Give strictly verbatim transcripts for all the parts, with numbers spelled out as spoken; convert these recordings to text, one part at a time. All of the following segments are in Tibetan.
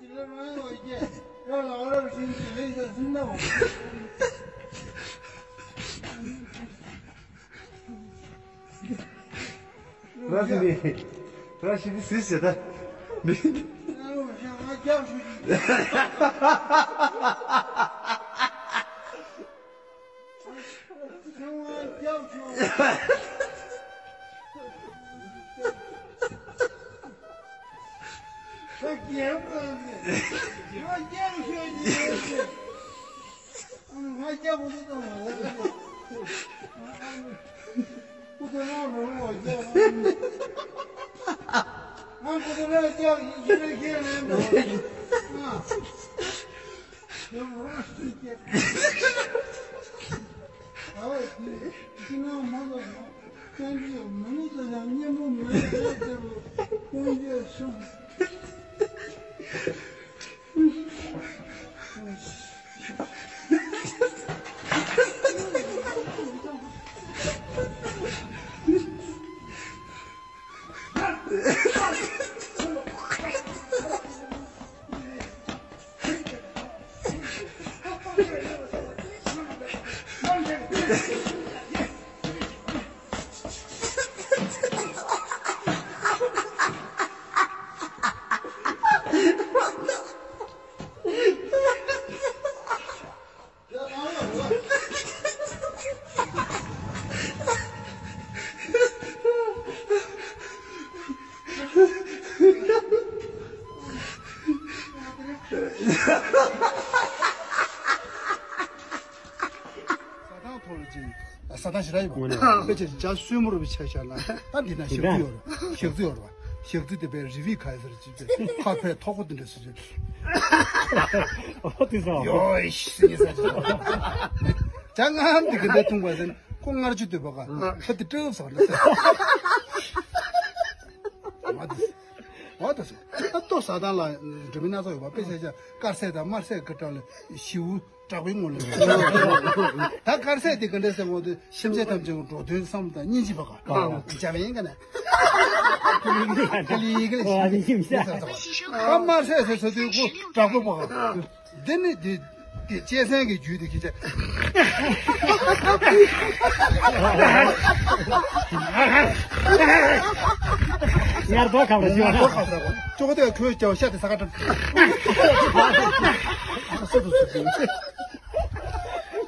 ར་ཤི་ནི། ར་ཤི་ནི་སི་ཟེར་ད། མི། ས་ཐང་ཐོག་ལ་ཅིག་ས་ཐང་ཞེ་དྲག་ཡོད་པ། དཔེ་ཆ་ཇ་སྲུ་མོ་རུ་བྱས་བཞག་ན་ད་འདི་ན་ཞག་རྩི་ཡོད་རེད། ཞག་རྩི་ཡོད་རེད་པ། ཞག་རྩི་དེ་པའི་རི་བི་ཁ་ཡི་ཟེར་ཅིག་ཁ་ཕའི་ཐོག་པོ་དེ་འདྲ་སུ་ཅིག་ཨོ་དེ་ཟེར་བ། ཡོ་ཤི་ཟེར་ཅིག་ཇ་ངམ་དེ་གི་འདྲ་འཐུང་བ་ཟེར་ཁོ་ངར་ཅུ་དུས་པ་ག་ཁ་དེ་སྤྲེའུ་ཟེར་ན་ཟེར། ཨོ་དེ་ཟེར། ཨོ་དེ་ཟེར། ད་ལྟོ་ས་ཐང་ལ་འགྲོ་མི་སྣ་ཚོགས་ཡོད་པ། དཔེ་ཆ་ཆ་དཀར་ཟས་དང་དམར་ཟས་ཀྱི་གྲས་ལ་ཞིའུ། དྲག་པོའི་ངོ་ལ། ད་དཀར་ཟས་དེ་ག་འདྲ་ཟེར་འོ་དེ་སེམས་ཅན་ཐམས་ཅད་ཀྱི་འགྲོ་དོན་བསམ་དང་སྙིང་རྗེ་བ་ག་ཨ། རྒྱ་བན་ག་ན། ཀ་ལི་ཀ་ལི་ཨ་ནི་ཁྱིམ་ས། ཨ་མར་ཟས་ཟེར་ཟེར་དུས་ཁོ་དྲག་པོ་བ་ག་འདི་ནི་དེ་དེ་གཅན་གཟན་གྱི་རྒྱུད་དེ་ཁྱི་ཆ། ཉར་དོ་ཁམ་ར་ཞུ་བ། ཅོག་དེ་ཁོའི་ཅོག་ཤ་དེ་ས་ཁ་གྲམ། སུ་དུ་སུ་དུ།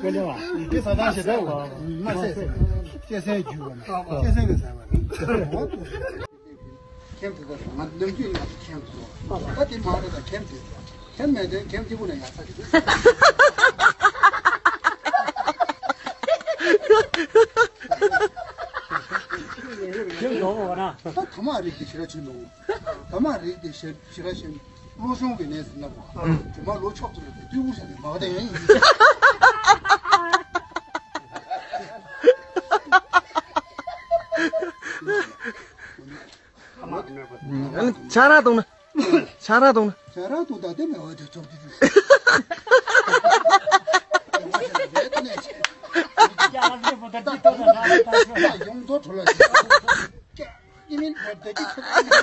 ཀུན་ལ་བ། འདི་ས་ཐང་ཞེ་དྲག་བ། མ་ཟད་ཟེར། སྐྱེ་སེན་རྒྱུ་བ་ན། སྐྱེ་སེན་གི་ཟ་བ་ན། ཁྱེམ་དེ་ད་ང་ནམ་རྒྱུན་ང་ཁྱེམ་དུ། ད་དེ་མ་རེད་ད་ཁྱེམ་དེ། ཁྱེམ་མེད་དོན་ཁྱེམ་གཅིག་པུ་ན་ཡག་ས་རེད། ཁྱེམ་ལོག་བ་ན། ད་ཐ་མག་རིགས་དེ་ཞེ་དྲག་ཆེན་པོ། ཐ་མག་རིགས་དེ་ཞེ་ཞེ་དྲག་ཆེན། བློ་སྦྱོང་གི་གནས་སུ་ན་བ། དེ་མ་ལོ་ཆོག་ཏུ་རེད་དེ་ཏུས་འུ་ཞིག་ནས་མ་བ་དེ་ཡིན། ཆང་རག་བཏུང་ན། ཆང་རག་བཏུང་ན། ཆང་རག་བཏུང་ད་དེ་མེད་བ་དེ་ཆོག་ཏུ་ཡོང་དོ་ཁྲོ་ལ། ཡིན་མིན་བར་བརྡ་ཅིག་ཐུབ་ཀྱི་